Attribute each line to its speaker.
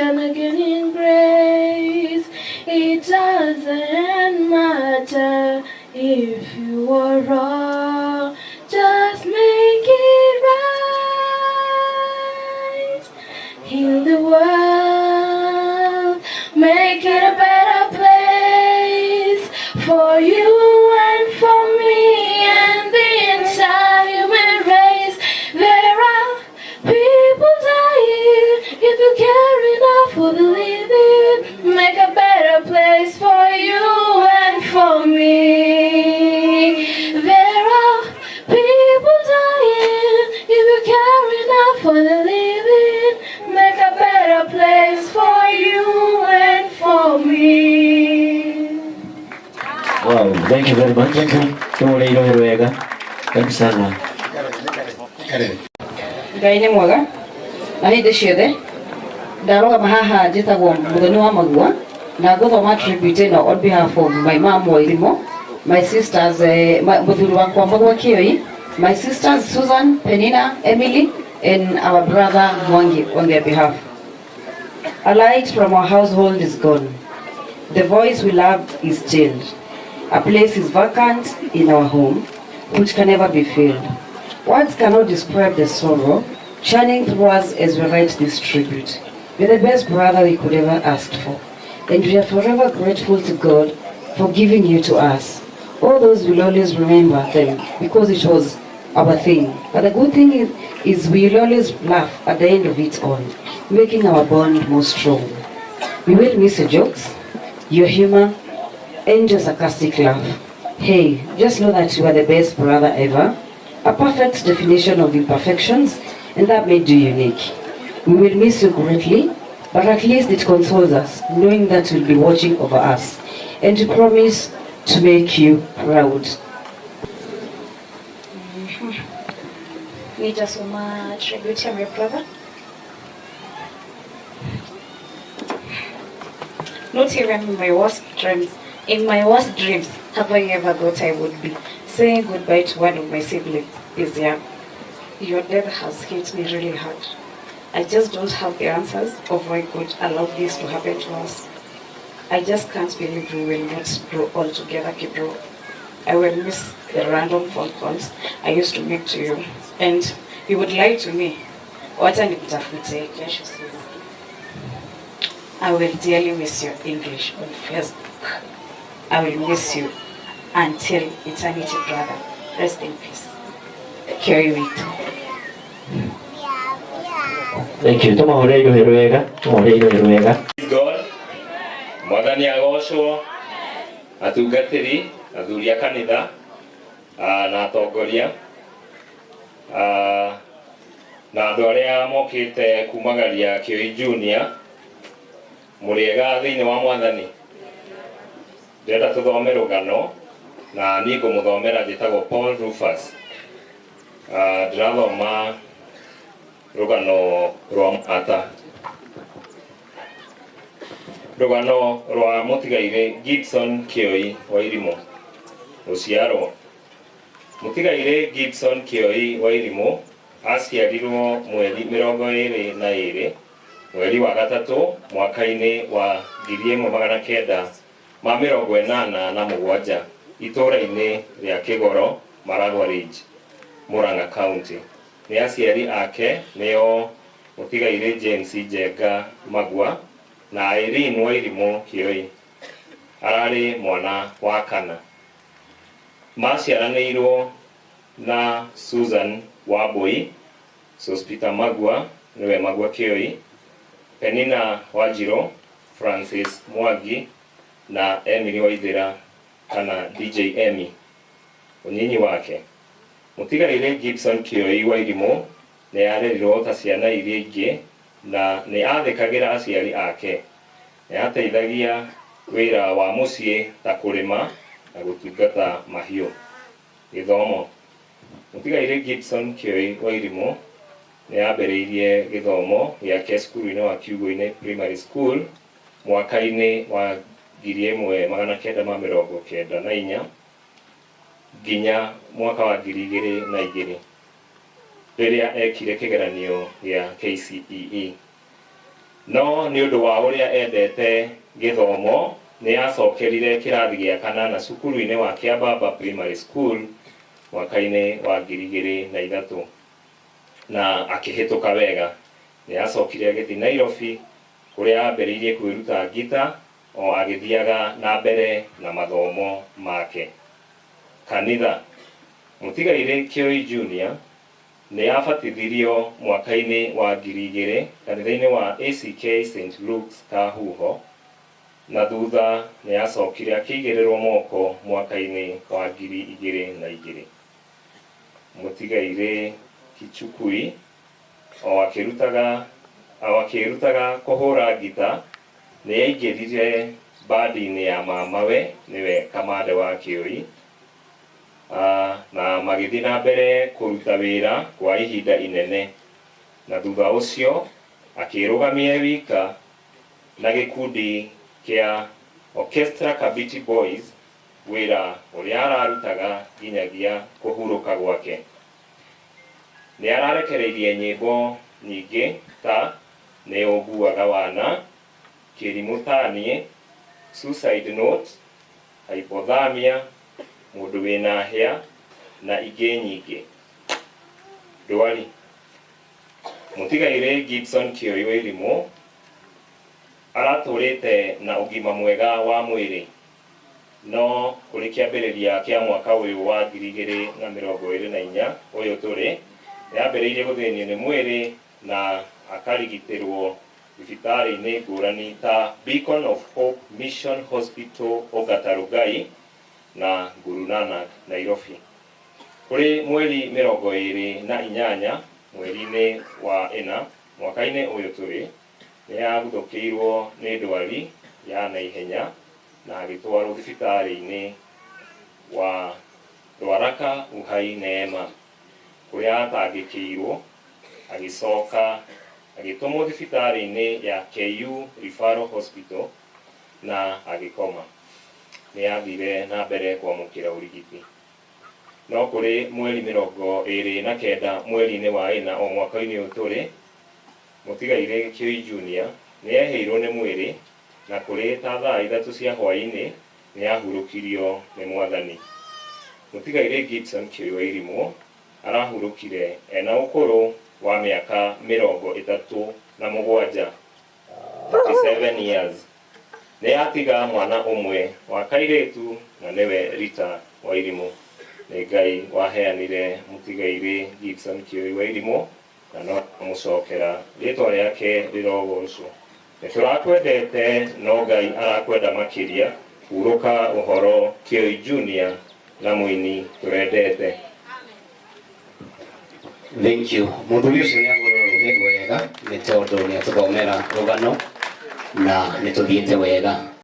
Speaker 1: shine again in grace. It doesn't matter if you are wrong, just make it right. Heal the world, make it a better place for you and for me and the entire human race. There are people dying. If you care enough for the living, make a better place for you and for me. There are people dying. If you care enough for the living, make a better place for you and for me.
Speaker 2: Wow, thank you very much.
Speaker 3: Thank you.
Speaker 2: Tumureire wega. Karibu sana.
Speaker 4: Ngai nĩ mwega na hĩndĩ ciothe. Ndarũgama haha njĩtagwo Mũthoni wa Magua na ngũthoma tribute ĩno on behalf of my mom Wairimo, my sisters, mũthuri wakwa Magua Kĩoi, my sisters Susan, Penina, Emily and our brother Mwangi on their behalf. A light from our household is gone. The voice we loved is stilled. A place is vacant in our home, which can never be filled. Words cannot describe the sorrow churning through us as we write this tribute. You're the best brother we could ever ask for, and we are forever grateful to God for giving you to us. All those will always remember them because it was our thing. But the good thing is we will always laugh at the end of it all, making our bond more strong. We will miss your jokes, your humor, and your sarcastic laugh. Hey, just know that you are the best brother ever, a perfect definition of imperfections, and that made you unique. We will miss you greatly, but at least it consoles us knowing that you'll be watching over us, and to promise to make you proud.
Speaker 5: Nitasoma tribute ya my brother. Not even in my worst dreams, in my worst dreams, have I ever thought I would be saying goodbye to one of my siblings this year. Your death has hit me really hard. I just don't have the answers of why God allowed this to happen to us. I just can't believe we will not grow all together, Kibro. I will miss the random phone calls I used to make to you. And you would lie to me. Wacha nikutafute kesho sis. I will dearly miss your English on Facebook. I will miss you until eternity, brother. Rest in peace. Carry witũ.
Speaker 2: Thank you. Tumureire wega. Tumureire wega.
Speaker 6: God, Mwathani agocwo, atungatĩri, athuri a kanitha, na atongoria, na andũ arĩa mokĩte kumagaria Kĩoi Junior, mũrĩega thĩinĩ wa Mwathani. Ndĩrenda tũthome rũgano na niĩ ngũmũthomera njĩtagwo Paul Rufus. Ndĩrathoma rũgano rwa mũrata, rũgano rwa mũtigairĩ Gibson Kĩoi Wairimũ. Gũciarwo, mũtigairĩ Gibson Kĩoi Wairimũ aciarirwo mweri 22 mweri wa gatatũ mwaka-inĩ wa 1987 itũũra-inĩ rĩa Kĩgoro, Maragwa Ridge, Murang'a County. Nĩ aciari ake nĩo mũtigairĩ James Njenga Magua na Irene Wairimũ Kĩoi. Ararĩ mwana wa kana. Maciaranĩirwo na Susan Wambui, Sospita Magua nĩwe Magua Kĩoi, Penina Wanjirũ, Francis Mwangi na Emily Waithera kana DJ Emmy. Ũnyinyi wake, mũtigairĩ Gibson Kĩoi Wairimũ nĩ arerirwo ta ciana iria ingĩ na nĩ athĩkagĩra aciari ake. Nĩ ateithagia wĩra wa mũciĩ ta kũrĩma na gũtungata mahiũ. Gĩthomo, mũtigairĩ Gibson Kĩoi Wairimũ nĩ ambĩrĩirie gĩthomo gĩake cukuru-inĩ wa Kiugũ-inĩ Primary School mwaka-inĩ wa 1994 nginya mwaka wa 2002 rĩrĩa ekire kĩgeranio gĩa KCPE. No nĩ ũndũ wa ũrĩa endete gĩthomo nĩ acokerire kĩrathi gĩa kanana cukuru-inĩ wa Kĩambamba Primary School mwaka-inĩ wa 2003 na akĩhĩtũka wega. Nĩ acokire agĩthiĩ Nairobi kũrĩa ambĩrĩirie kwĩruta ngita o agĩthiaga na mbere na mathomo make. Kanitha. Mũtigairĩ Kĩoi Junior nĩ abatithirio mwaka-inĩ wa 2000 kanitha-inĩ wa ACK St Luke's Kahuho, na thutha nĩ acokire akĩigĩrĩrwo moko mwaka-inĩ wa 2002. Mũtigairĩ Kichukui o akĩrutaga kũhũra ngita nĩ aingĩrire bandi-inĩ ya mamawe nĩwe Kamande wa Kĩoi, na magĩthiĩ na mbere kũruta wĩra kwa ihinda inene, na thutha ũcio akĩrũgamia wika na gĩkundi kĩa Orchestra Kabiti Boys, wĩra ũrĩa ararutaga nginyagia kũhurũka gwake. Nĩ ararekereirie nyĩmbo nyingĩ ta Nĩ Ũnguaga Wana, Kĩrimũ Taniĩ, Suicide Note, Hypothermia, Mũndũ Wĩna Hĩa na ingĩ nyingĩ. Ndwari. Mũtigairĩ Gibson Kĩoi Wairimu aratũrĩte na ũgima mwega wa mwĩrĩ, no kũrĩ kĩambĩrĩria kĩa mwaka ũyũ wa 2024 ũyũ tũrĩ, nĩ ambĩrĩirie gũthĩnio nĩ mwĩrĩ na akarigitĩrwo thibitarĩ-inĩ ngũrani ta Beacon of Hope Mission Hospital Ongata Rongai na Guru Nanak Nairobi. Kũrĩ mweri 28 mweri-inĩ wa 4 mwaka-inĩ ũyũ tũrĩ, nĩ aguthũkĩirwo nĩ ndwari ya naihenya na agĩtwarwo thibitarĩ-inĩ wa Rwaraka Uhai Neema kũrĩa atangĩkĩirwo, agĩcoka agĩtũmwo thibitarĩ-inĩ ya KU Referral Hospital na agĩkoma. Nĩ athire na mbere kwamũkĩra ũrigiti. No kũrĩ mweri 29 mweri-inĩ wa 4 o mwaka-inĩ ũyũ tũrĩ, Mũtigairĩ Kĩoi Junior nĩ ehĩirwo nĩ mwĩrĩ na kũrĩ ta thaa 3 cia hwaĩ-inĩ nĩ ahurũkirio nĩ Mwathani. Mũtigairĩ Gibson Kĩoi Wairimu arahurũkire ena ũkũrũ wa mĩaka 37, 37 years. Nĩ atiga mwana ũmwe wa kairĩtu na nĩwe Rita Wairimu. Nĩ Ngai waheanire Mũtigairĩ Gibson Kĩoi Wairimu na no amũcokera rĩtwa rĩake rĩrogocwo. Nĩ tũrakwendete no Ngai arakwenda makĩria. Hurũka ũhoro Kĩoi Junior na mũini tũrendete.
Speaker 3: Thank you. Mũthuri ũcio nĩ ahũra rũhĩ wega nĩ tondũ nĩ atũthomera rũgano na nĩ tũthiĩte wega.